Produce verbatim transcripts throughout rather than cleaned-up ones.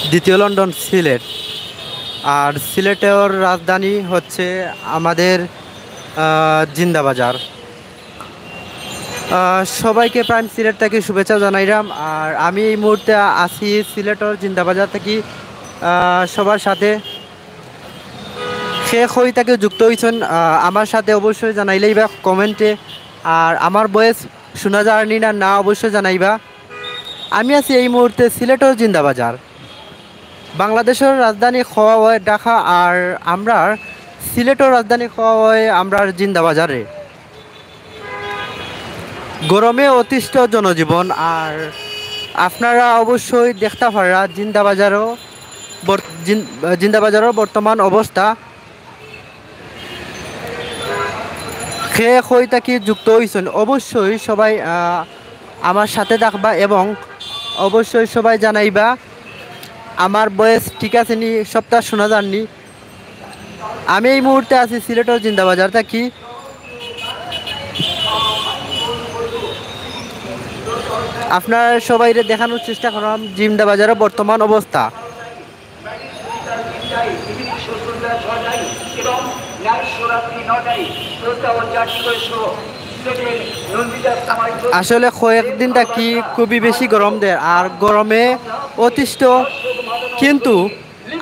দ্বিতীয় লন্ডন সিলেট। আর সিলেটের রাজধানী হচ্ছে আমাদের আহ, জিন্দাবাজার। আহ, সবাইকে প্রাইম সিলেট থাকি শুভেচ্ছা জানাইলাম। আর আমি এই মুহূর্তে আছি সিলেটের জিন্দাবাজার থাকি। আহ, সবার সাথে কে কই থাকি যুক্ত হইছইন, আহ, আমার সাথে অবশ্যই জানাইলাইবা কমেন্টে। আর আমার ভয়েস শোনা যারনি না, না অবশ্যই জানাইবা। আমি আছি এই মুহূর্তে সিলেটের জিন্দাবাজার। বাংলাদেশের রাজধানী কওয়া হয় ঢাকা, আর আমরার সিলেটের রাজধানী কওয়া হয় আমরার জিন্দাবাজারে। গরমে অতিষ্ঠ জনজীবন। আর আপনারা অবশ্যই দেখতা পাররা জিন্দাবাজারও বর-, জিন-, জিন্দাবাজারও বর্তমান অবস্থা। কে কই থাকি যুক্ত হইছইন, অবশ্যই সবাই, আহ, আমার সাথে থাকবা এবং অবশ্যই সবাই জানাইবা আমার ভয়েস ঠিক আছে নি, সবটা শোনা যারনি। আমি এই মুহূর্তে আছি সিলেটের জিন্দাবাজার থাকি। আপনারা সবাইরে দেখানোর চেষ্টা করলাম জিন্দাবাজারের বর্তমান অবস্থা। আসলে কয়েকদিন থাকি খুবই বেশি গরম দের, আর গরমে অতিষ্ঠ, কিন্তু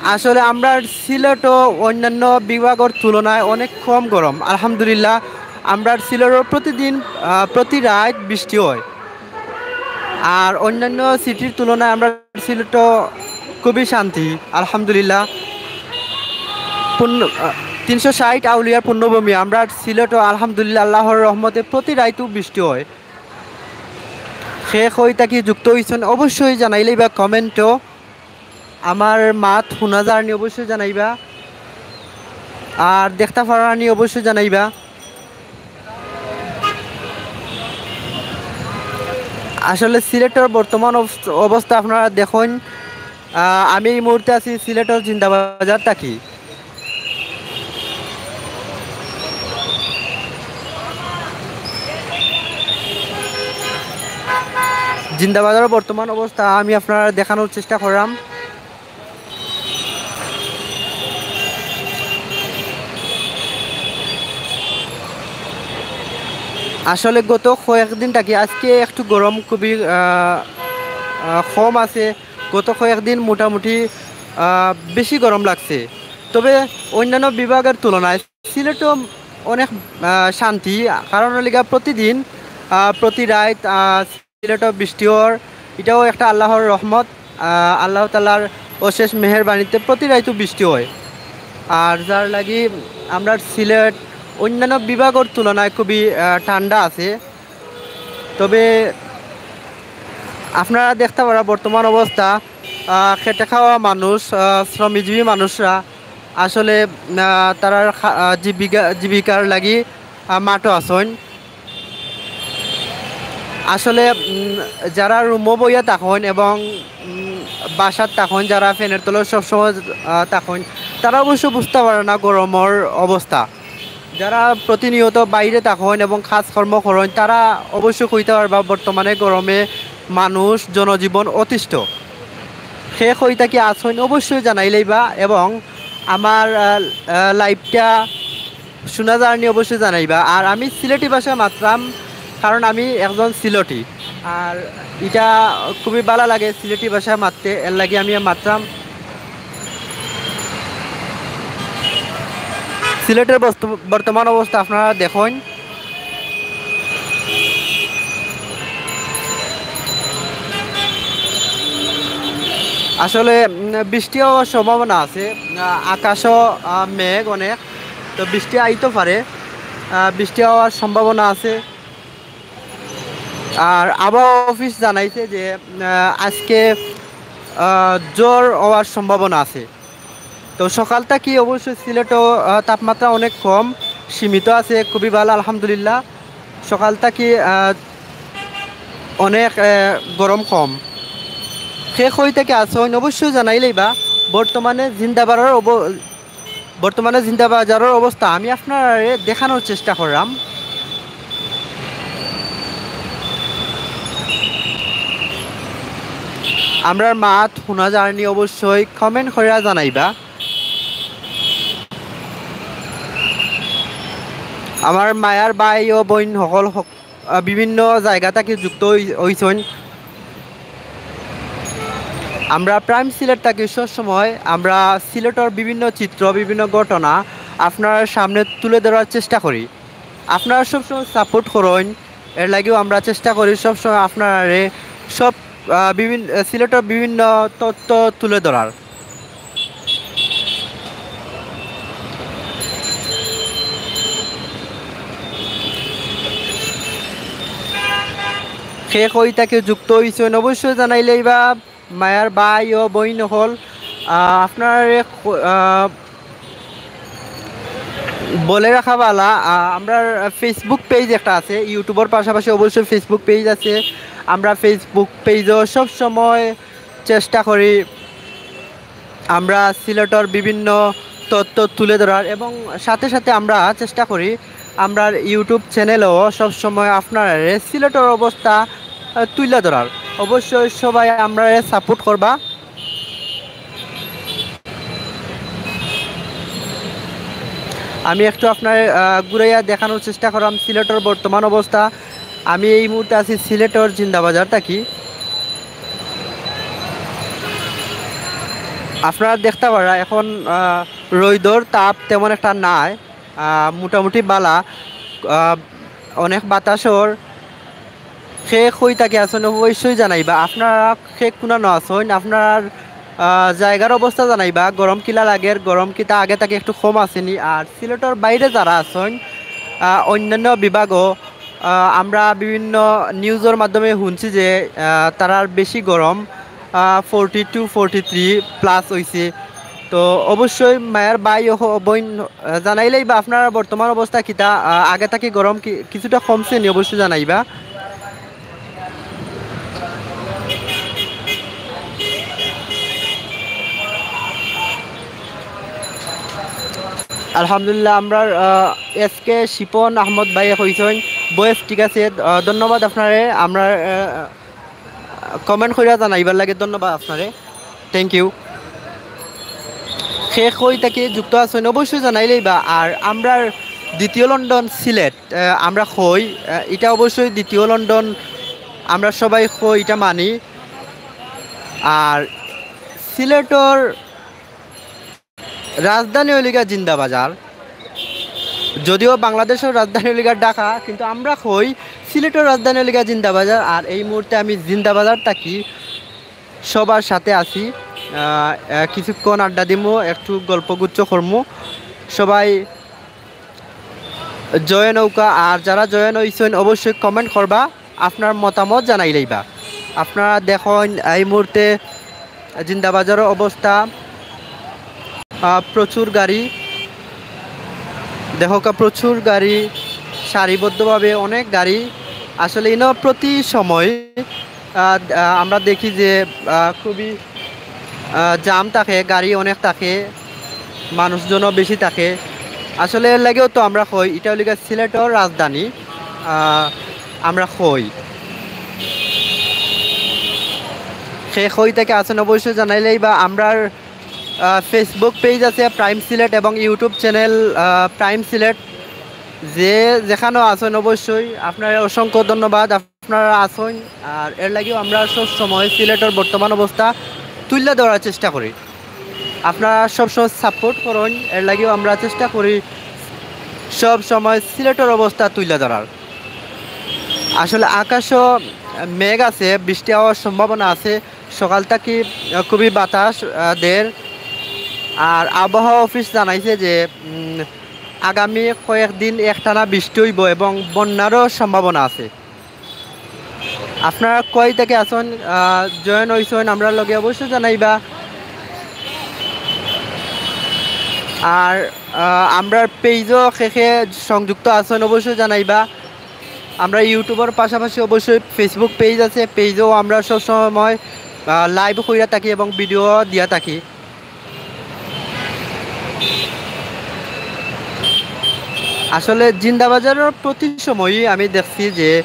আসলে আমরার সিলেটও অন্যান্য বিভাগের তুলনায় অনেক কম গরম। আলহামদুলিল্লাহ, আমরার সিলেটও প্রতিদিন, আহ, প্রতি রাত বৃষ্টি হয়। আর অন্যান্য সিটির তুলনায় আমরার সিলেটও খুবই শান্তি, আলহামদুলিল্লাহ। পূর্ণ, আহ, তিনশো ষাট আউলিয়ার পুণ্যভূমি, আমরার সিলেটও আলহামদুলিল্লাহ আল্লাহর রহমতে প্রতি রাইতও বৃষ্টি হয়। কে কই থাকি যুক্ত হইছইন অবশ্যই জানাইলাইবা কমেন্টও। আমার মাত শোনা যারনি অবশ্যই জানাইবা, আর দেখতা পাররানি অবশ্যই জানাইবা। আসলে সিলেটের বর্তমান অবস্থ-, অবস্থা আপনারা দেখইন। আহ, আমি এই মুহূর্তে আছি সিলেটের জিন্দাবাজার থাকি। জিন্দাবাজারের বর্তমান অবস্থা আমি আপনারা দেখানোর চেষ্টা করলাম। আসলে গত কয়েকদিন থাকি আজকে একটু গরম খুবই, আহ, আহ, কম আছে। গত কয়েকদিন মোটামুটি, আহ, বেশি গরম লাগছে। তবে অন্যান্য বিভাগের তুলনায় সিলেটও অনেক, আহ, শান্তি, কারণ অইলো গিয়া প্রতিদিন, আহ, প্রতি রাত, আহ, সিলেটও বৃষ্টি হওয়ার, এটাও একটা আল্লাহর রহমত, আহ, আল্লাহ তাআলার অশেষ মেহেরবানিতে প্রতি রাইতও বৃষ্টি হয়। আর যার লাগি আমরার সিলেট অন্যান্য বিভাগের তুলনায় খুবই, আহ, ঠান্ডা আছে। তবে আপনারা দেখতা পাররা বর্তমান অবস্থা, আহ, খেটে খাওয়া মানুষ, আহ, শ্রমজীবী মানুষরা আসলে, আহ, তারার খা-, আহ, জীবিকা, জীবিকার লাগি, আহ, মাঠও আছইন। আসলে, উম, যারা রুমও বইয়া থাকইন এবং, উম, বাসাত থাকইন, যারা ফ্যানের তলে সবসময়, আহ, থাকইন, তারা অবশ্য বুঝতা পাররা না গরমর অবস্থা। যারা প্রতিনিয়ত বাইরে থাকইন এবং কাজকর্ম করইন, তারা অবশ্যই কইতা পারবা বর্তমানে গরমে মানুষ জনজীবন অতিষ্ঠ। কে কই থাকি আছইন অবশ্যই জানাইলাইবা এবং আমার, আহ, আহ, লাইভটা শোনা যারনি অবশ্যই জানাইবা। আর আমি সিলেটি ভাষায় মাতরাম, কারণ আমি একজন সিলেটি। আর এটা খুবই ভালা লাগে সিলেটি ভাষায় মাততে, এর লাগি আমি মাতরাম। সিলেটের বস্তু-, বর্তমান অবস্থা আপনারা দেখইন। আসলে, উম, বৃষ্টি হওয়ার সম্ভাবনা আছে। আহ, আকাশও, আহ, মেঘ অনেক, তো বৃষ্টি আইতো পারে, আহ, বৃষ্টি হওয়ার সম্ভাবনা আছে। আর আবহাওয়া অফিস জানাইছে যে, আহ, আজকে, আহ, ঝড় হওয়ার সম্ভাবনা আছে। তো সকাল থাকি অবশ্য সিলেটও, আহ, তাপমাত্রা অনেক কম, সীমিত আছে, খুবই ভালা, আলহামদুলিল্লাহ। সকাল থাকি, আহ, অনেক, আহ, গরম কম। কে কই থাকি আছইন অবশ্যই জানাইলাইবা। বর্তমানে জিন্দাবাজারর অব-, বর্তমানে জিন্দাবাজারর অবস্থা আমি আপনারারে দেখানোর চেষ্টা করলাম। আমরার মাত হুনা যারনি অবশ্যই comment করিয়া জানাইবা। আমার মায়ার ভাই ও বইন হকল হক-, আহ, বিভিন্ন জায়গা থাকি যুক্ত অই-, অইছইন। আমরা প্রাইম সিলেট থাকি সব সময় আমরা সিলেটর বিভিন্ন চিত্র, বিভিন্ন ঘটনা আপনার সামনে তুলে ধরার চেষ্টা করি। আপনারা সবসময় সাপোর্ট করইন, এর লাগিও আমরা চেষ্টা করি সবসময় আপনারারে সব, আহ, বিভিন্ন, আহ, সিলেটর বিভিন্ন তথ্য তুলে ধরার। কে কই থাকি যুক্ত অইছইন অবশ্যই জানাইলাইবা। মায়ার ভাই ও বইন হকল, আহ, আপনারারে ক-, আহ, বলে রাখা বালা, আহ, আমরার Facebook পেজ একটা আছে, YouTubeর পাশাপাশি অবশ্যই Facebook পেজ আছে। আমরা Facebook পেজও সব সময় চেষ্টা করি আমরা সিলেটর বিভিন্ন তথ্য তুলে ধরার এবং সাথে সাথে আমরা চেষ্টা করি আমরার YouTube চ্যানেলও সব সময় আপনারারে সিলেটর অবস্থা, আহ, তুলে ধরার। অবশ্যই সবাই আমরারে সাপোর্ট করবা। আমি একটু আপনারে, আহ, ঘুরাইয়া দেখানোর চেষ্টা করলাম সিলেটর বর্তমান অবস্থা। আমি এই মুহূর্তে আছি সিলেটর জিন্দাবাজার থাকি। আপনারা দেখতা পাররা এখন, আহ, রইদর তাপ তেমন একটা নাই, আহ, মোটামুটি বালা, আহ, অনেক বাতাসর। কে কই থাকি আছইন অবশ্যই জানাইবা। আপনারা কে কুনানো আছইন, আপনার, আহ, জায়গার অবস্থা জানাইবা। গরম কিলা লাগের, গরম কিতা আগে থাকি একটু কম আছেনি? আর সিলেটর বাইরে যারা আছইন, আহ, অন্যান্য বিভাগও, আহ, আমরা বিভিন্ন নিউজর মাধ্যমে শুনছি যে, আহ, তারার বেশি গরম, আহ, forty two, forty three plus অইছে। তো অবশ্যই মায়ার ভাই ও হ-, বইন, আহ, জানাইলাইবা আপনার বর্তমান অবস্থা কিতা, আহ, আগে থাকি গরম কি-, কিছুটা কমছেনি অবশ্যই জানাইবা। আলহামদুলিল্লাহ, আমরার, আহ, এস কে শিপন আহমদ ভাইয়ে কইছইন, বয়েস ঠিক আছে, আহ, ধন্যবাদ আপনারে, আমরার, আহ, কমেন্ট কইরা জানাইবার লাগি ধন্যবাদ আপনারে, thank you। কে কই থাকি যুক্ত আছইন অবশ্যই জানাইলাইবা। আর আমরার দ্বিতীয় লন্ডন সিলেট, আহ, আমরা কই, আহ, ইটা অবশ্যই দ্বিতীয় লন্ডন, আমরা সবাই কই, ইটা মানি। আর সিলেটর রাজধানী অইলিগা জিন্দাবাজার, যদিও বাংলাদেশর রাজধানী অইলিগা ঢাকা, কিন্তু আমরা কই সিলেটর রাজধানী অইলিগা জিন্দাবাজার। আর এই মুহূর্তে আমি জিন্দাবাজার থাকি সবার সাথে আছি। আহ, আহ, কিছুক্ষণ আড্ডা দিমু, একটু গল্পগুচ্ছ করমু। সবাই জয়েন অউক্কা, আর যারা জয়েন অইছইন অবশ্যই কমেন্ট করবা, আপনার মতামত জানাইলাইবা। আপনারা দেখইন এই মুহূর্তে জিন্দাবাজারর অবস্থা, আহ, প্রচুর গাড়ি, দেখউক্কা প্রচুর গাড়ি, সারিবদ্ধভাবে অনেক গাড়ি। আসলে ইনো প্রতি সময়, আহ, আহ, আমরা দেখি যে, আহ, খুবই, আহ, জাম থাকে, গাড়ি অনেক থাকে, মানুষজনও বেশি থাকে। আসলে এর লাগিও তো আমরা কই, ইটা অইলিগা সিলেটর রাজধানী, আহ, আমরা কই। কে কই থাকি আছইন অবশ্যই জানাইলাইবা। আমরার, আহ, Facebook পেজ আছে প্রাইম সিলেট এবং YouTube চ্যানেল, আহ, প্রাইম সিলেট। যে যেখানো আছইন অবশ্যই আপনারে অসংখ্য ধন্যবাদ। আপনারা আছইন, আর এর লাগিও আমরা সব সময় সিলেটর বর্তমান অবস্থা তুইলা ধরার চেষ্টা করি। আপনারা সব সময় সাপোর্ট করইন, এর লাগিও আমরা চেষ্টা করি সব সময় সিলেটর অবস্থা তুইলা ধরার। আসলে আকাশও মেঘ আছে, বৃষ্টি হওয়ার সম্ভাবনা আছে। সকাল থাকি, আহ, খুবই বাতাস, আহ, দের। আর আবহাওয়া অফিস জানাইছে যে, উম, আগামী কয়েকদিন একটানা বৃষ্টি অইবো এবং বন্যারও সম্ভাবনা আছে। আপনারা কই থাকি আছইন, আহ, জয়েন অইছইন আমরার লগে অবশ্যই জানাইবা। আর, আহ, আমরার পেজও কে কে সংযুক্ত আছইন অবশ্যই জানাইবা। আমরা YouTubeর পাশাপাশি অবশ্যই Facebook পেজ আছে, পেজও আমরা সবসময়, আহ, লাইভ কইরা থাকি এবং ভিডিও দিয়া থাকি। আসলে জিন্দাবাজারর প্রতি সময়ই আমি দেখছি যে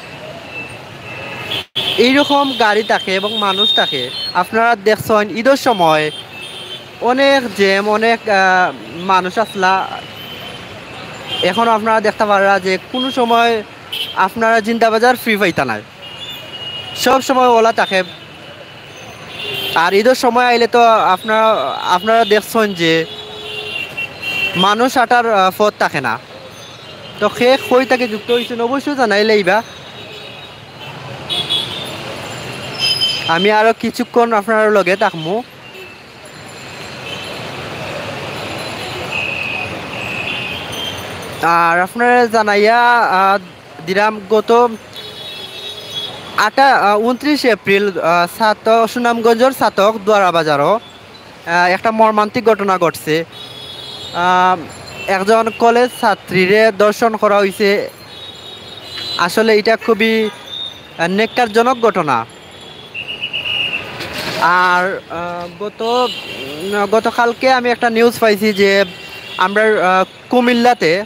এইরকম গাড়ি থাকে এবং মানুষ থাকে। আপনারা দেখছইন ঈদর সময় অনেক জ্যাম, অনেক, আহ, মানুষ আসলা। এখনো আপনারা দেখতা পাররা যে কুনু সময় আপনারা জিন্দাবাজার ফ্রি পাইতা নায়, সব সময় ওলা থাকে। আর ঈদর সময় আইলে তো আপনারা, আপনারা দেখছইন যে মানুষ আটার, আহ, পথ থাকে না। তো কে কই থাকি যুক্ত অইছইন অবশ্যই জানাইলাইবা। আমি আরো কিছুক্ষণ আপনারার লগে থাকমু। আর আপনারা জানাইয়া, আহ, দিরাম গত আটা-, আহ, ঊনত্রিশ এপ্রিল, আহ, ছাতক, সুনামগঞ্জর ছাতক দুয়ারা বাজারো, আহ, একটা মর্মান্তিক ঘটনা ঘটছে। আহ, একজন কলেজ ছাত্রীরে ধর্ষণ করা অইছে। আসলে এটা খুবই, আহ, নেক্কারজনক ঘটনা। আর, আহ, গত, উম, গতকালকে আমি একটা নিউজ পাইছি যে আমরার, আহ, কুমিল্লাতে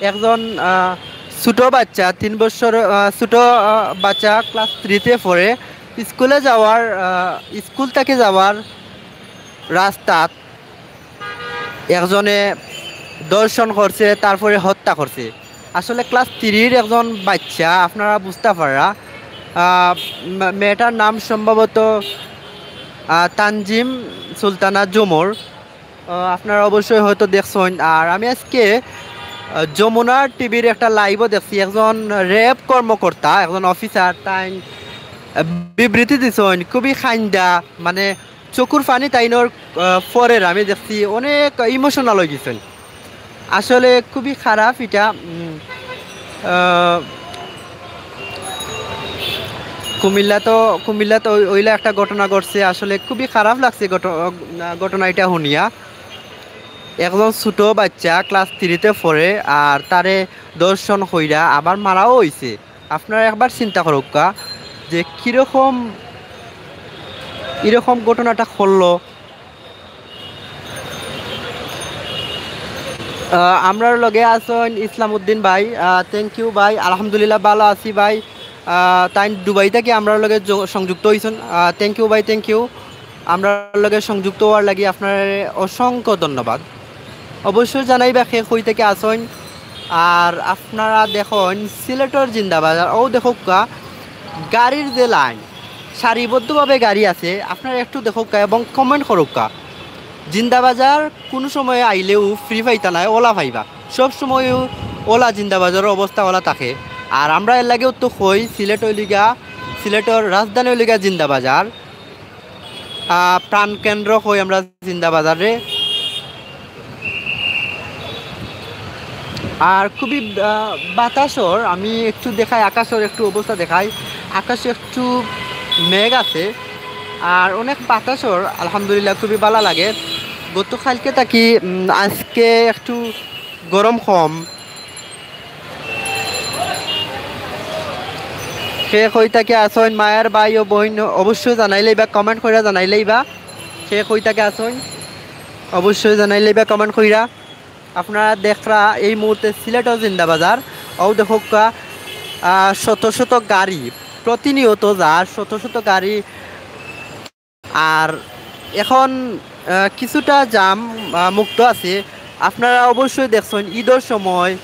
একজন, আহ, ছোট বাচ্চা, তিন বছর, আহ, ছোট, আহ, বাচ্চা, ক্লাস থ্রিতে পড়ে, স্কুলে যাওয়ার, আহ, স্কুল থাকি যাওয়ার রাস্তাত একজনে ধর্ষণ করছে, তারপরে হত্যা করছে। আসলে ক্লাস থ্রির একজন বাচ্চা, আপনারা বুঝতা পাররা। আহ, মে-, মেয়েটার নাম সম্ভবত, আহ, তানজিম সুলতানা জুমুর। আহ, আপনারা অবশ্যই হয়তো দেখছইন। আর আমি আজকে, আহ, যমুনা টিভির একটা লাইভও দেখছি। একজন র‍্যাব কর্মকর্তা, একজন অফিসার, তাইন, আহ, বিবৃতি দিছইন, খুবই কাইন্দা, মানে চকুর পানি তাইনর, আহ, পড়ের। আমি দেখছি অনেক ইমোশনাল অই গেছইন। আসলে খুবই খারাপ এটা। উম, আহ, কুমিল্লা তো, কুমিল্লা তো ওই-, ওইলা একটা ঘটনা ঘটছে। আসলে খুবই খারাপ লাগছে ঘট-, আহ, ঘটনা এটা শুনিয়া। একজন ছোট বাচ্চা ক্লাস থ্রিতে পড়ে, আর তারে ধর্ষণ কইরা আবার মারাও অইছে। আপনারা একবার চিন্তা করউক্কা যে কিরকম, এরকম ঘটনাটা ঘটলো। আহ, আমরার লগে আছইন ইসলাম উদ্দিন ভাই। আহ, thank you ভাই, আলহামদুলিল্লাহ ভালো আছি ভাই। আহ, তাইন দুবাই থাকি আমরার লগে জ-, সংযুক্ত অইছইন। আহ, thank you ভাই, thank you। আমরার লগে সংযুক্ত অওয়ার লাগি আপনারে অসংখ্য ধন্যবাদ। অবশ্যই জানাইবা কে কই থাকি আছইন। আর আপনারা দেখইন সিলেটর জিন্দাবাজার, অউ দেখউক্কা গাড়ির যে লাইন, সারিবদ্ধভাবে গাড়ি আছে, আপনারা একটু দেখউক্কা এবং কমেন্ট করউক্কা। জিন্দাবাজার কুনু সময় আইলেও ফ্রি পাইতা নায়, ওলা পাইবা, সব সময়ও ওলা, জিন্দাবাজারর অবস্থা ওলা থাকে। আর আমরা এর লাগেও তো কই সিলেট অইলিগা, সিলেটর রাজধানী অইলিগা জিন্দাবাজার, আহ, প্রাণকেন্দ্র কই আমরা জিন্দাবাজাররে। আর খুবই, আহ, বাতাসর, আমি একটু দেখাই, আকাশর একটু অবস্থা দেখাই। আকাশে একটু মেঘ আছে, আর অনেক বাতাসর, আলহামদুলিল্লাহ, খুবই ভালা লাগে। গতকালকে থাকি, উম, আজকে একটু গরম কম। কে কই থাকি আছইন, মায়ার ভাই ও বইন, অবশ্যই জানাইলাইবা, কমেন্ট কইরা জানাইলাইবা। কে কই থাকি আছইন, অবশ্যই জানাইলাইবা কমেন্ট কইরা। আপনারা দেখরা এই মুহূর্তে সিলেটর জিন্দাবাজার, অউ দেখউক্কা, আহ, শত শত গাড়ি, প্রতিনিয়ত যার শত শত গাড়ি। আর এখন, আহ, কিছুটা জাম, আহ, মুক্ত আছে। আপনারা অবশ্যই দেখছইন ঈদর সময়,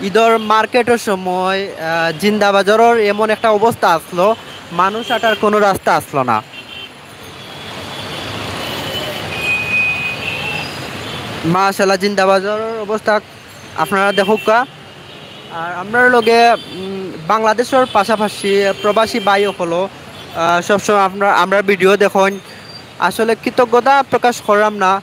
ঈদর মার্কেটর সময়, আহ, জিন্দাবাজারর এমন একটা অবস্থা আছলো, মানুষ আটার কুনু রাস্তা আছলো না। মাশাআল্লাহ, জিন্দাবাজারর অবস্থা আপনারা দেখউক্কা। আর আমরার লগে, উম, বাংলাদেশর পাশাপাশি প্রবাসী ভাই অকলও, আহ, সবসময় আমরা, আমরার ভিডিও দেখইন। আসলে কৃতজ্ঞতা প্রকাশ কররাম না, আহ,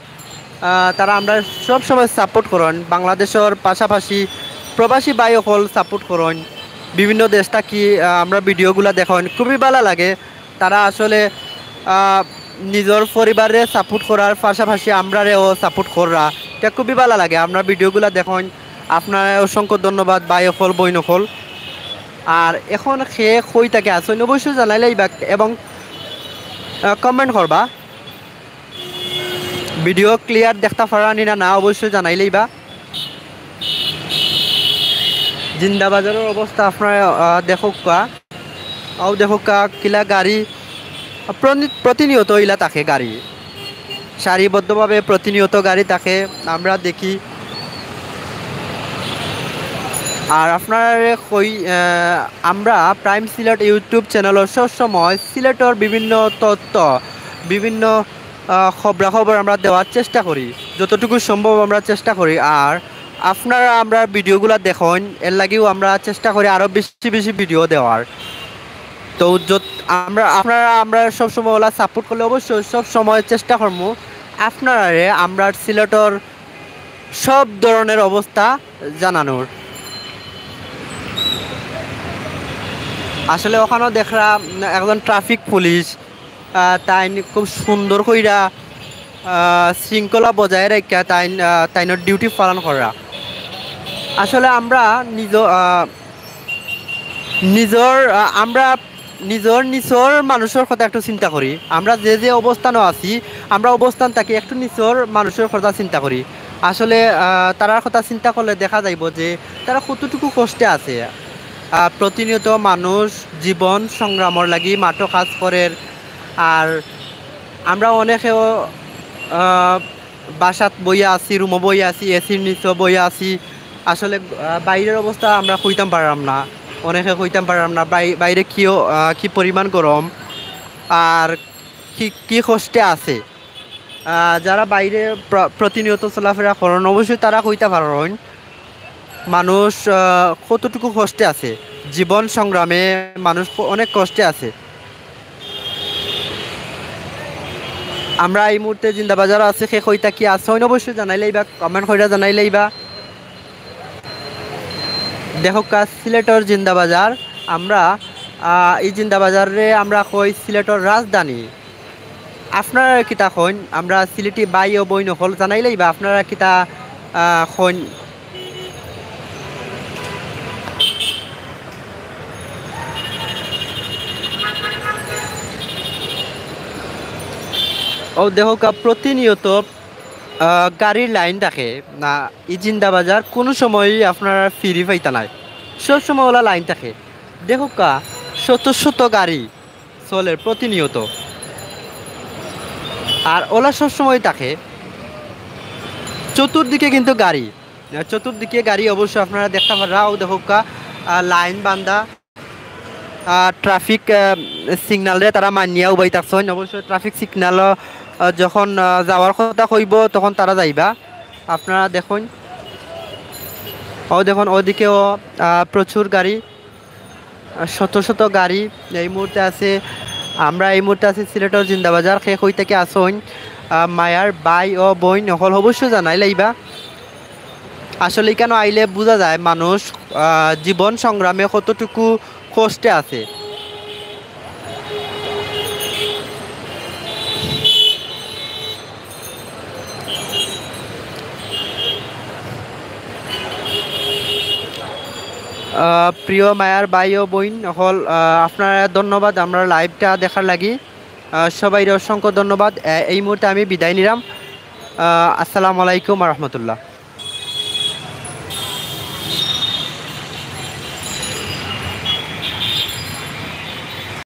তারা আমরারে সবসময় সাপোর্ট করইন। বাংলাদেশর পাশাপাশি প্রবাসী ভাই অকল সাপোর্ট করইন, বিভিন্ন দেশ থাকি, আহ, আমরার ভিডিওগুলা দেখইন, খুবই ভালা লাগে। তারা আসলে, আহ, নিজর পরিবাররে সাপোর্ট করার পাশাপাশি আমরারেও সাপোর্ট কররা, ইটা খুবই ভালা লাগে। আমরার ভিডিওগুলা দেখইন, আপনারে অসংখ্য ধন্যবাদ ভাই অকল, বইন অকল। আর এখন কে কই থাকি আছইন অবশ্যই জানাইলাইবা এবং, আহ, কমেন্ট করবা। ভিডিও ক্লিয়ার দেখতা পাররা নি না, না অবশ্যই জানাইলাইবা। জিন্দাবাজারর অবস্থা আপনারা, আহ, দেখউক্কা। অউ দেখউক্কা কিলা গাড়ি, প্রনি-, প্রতিনিয়ত ইলা থাকে গাড়ি, সারিবদ্ধভাবে প্রতিনিয়ত গাড়ি থাকে, আমরা দেখি। আর আপনারারে কই, আহ, আমরা প্রাইম সিলেট YouTube চ্যানেলও সবসময় সিলেটর বিভিন্ন তথ্য, বিভিন্ন, আহ, খবরাখবর আমরা দেওয়ার চেষ্টা করি, যতটুকু সম্ভব আমরা চেষ্টা করি। আর আপনারা আমরার ভিডিওগুলা দেখইন, এর লাগিও আমরা চেষ্টা করি আরও বেশি বেশি ভিডিও দেওয়ার। তো যত-, আমরা, আপনারা আমরারে সবসময় ওলা সাপোর্ট করলে অবশ্যই সব সময় চেষ্টা করমু আপনারারে আমরার সিলেটর সব ধরনের অবস্থা জানানোর। আসলে ওখানো দেখরা একজন ট্রাফিক পুলিশ, আহ, তাইন খুব সুন্দর কইরা, আহ, শৃঙ্খলা বজায় রাখিয়া তাইন, আহ, তাইনর ডিউটি পালন কররা। আসলে আমরা নিজ, আহ, নিজর, আহ, আমরা নিজর নিচর মানুষর কথা একটু চিন্তা করি। আমরা যে যে অবস্থানো আছি, আমরা অবস্থান থাকি একটু নিচর মানুষর কথা চিন্তা করি। আসলে, আহ, তারার কথা চিন্তা করলে দেখা যাইব যে তারা কতটুকু কষ্টে আছে। আহ, প্রতিনিয়ত মানুষ জীবন সংগ্রামর লাগি মাঠো কাজ করের। আর আমরা অনেকেও, আহ, বাসাত বইয়া আছি, রুমো বইয়া আছি, এসির নিচে বইয়া আছি। আসলে, আহ, বাইরের অবস্থা আমরা কইতাম পারলাম না, অনেকে কইতাম পারলাম না বাই-, বাইরে কিও, আহ, কি পরিমাণ গরম আর কি, কি কষ্টে আছে। আহ, যারা বাইরে প্র-, প্রতিনিয়ত চলাফেরা করেন, অবশ্যই তারা কইতা পারইন মানুষ, আহ, কতটুকু কষ্টে আছে। জীবন সংগ্রামে মানুষ ক-, অনেক কষ্টে আছে। আমরা এই মুহূর্তে জিন্দাবাজারো আছি, কে কই থাকি আছইন অবশ্যই জানাইলাইবা, কমেন্ট কইরা জানাইলাইবা। দেখউক্কা সিলেটর জিন্দাবাজার, আমরা, আহ, এই জিন্দাবাজাররে আমরা কই সিলেটর রাজধানী। আপনারা কিতা কইন? আমরা সিলেটি ভাই ও বইন অকল জানাইলাইবা আপনারা কিতা, আহ, কইন। অউ দেখউক্কা প্রতিনিয়ত, আহ, গাড়ির লাইন থাকে না, এই জিন্দাবাজার কোনো সময়ই আপনারা ফ্রি পাইতা নায়, সব সময় ওলা লাইন থাকে। দেখউক্কা শত শত গাড়ি চলের প্রতিনিয়ত, আর ওলা সব সময় থাকে। চতুর্দিকে কিন্তু গাড়ি, আহ, চতুর্দিকে গাড়ি অবশ্য আপনারা দেখতা পাররা। অউ দেখউক্কা, আহ, লাইন বান্ধা, আহ, ট্রাফিক, আহ, সিগনালরে তারা মানিয়া উবাই থাকছইন। অবশ্য ট্রাফিক সিগনাল, আহ, যখন, আহ, যাওয়ার কথা কইব তখন তারা যাইবা। আপনারা দেখইন, অউ দেখইন ওদিকেও, আহ, প্রচুর গাড়ি, আহ, শত শত গাড়ি এই মুহূর্তে আছে। আমরা এই মুহূর্তে আছি সিলেটর জিন্দাবাজার। কে কই থাকি আছইন, আহ, মায়ার ভাই ও বইন অকল অবশ্য জানাইলাইবা। আসলে ইকানো আইলে বুঝা যায় মানুষ, আহ, জীবন সংগ্রামে কতটুকু কষ্টে আছে। আহ, প্রিয় মায়ার ভাই ও বইন অকল, আহ, আপনারা ধন্যবাদ আমরার লাইভটা দেখার লাগি। আহ, সবাইরে অসংখ্য ধন্যবাদ। এ-, এই মুহূর্তে আমি বিদায় নিলাম। আহ, আসসালামু আলাইকুম ওয়া রাহমাতুল্লাহ।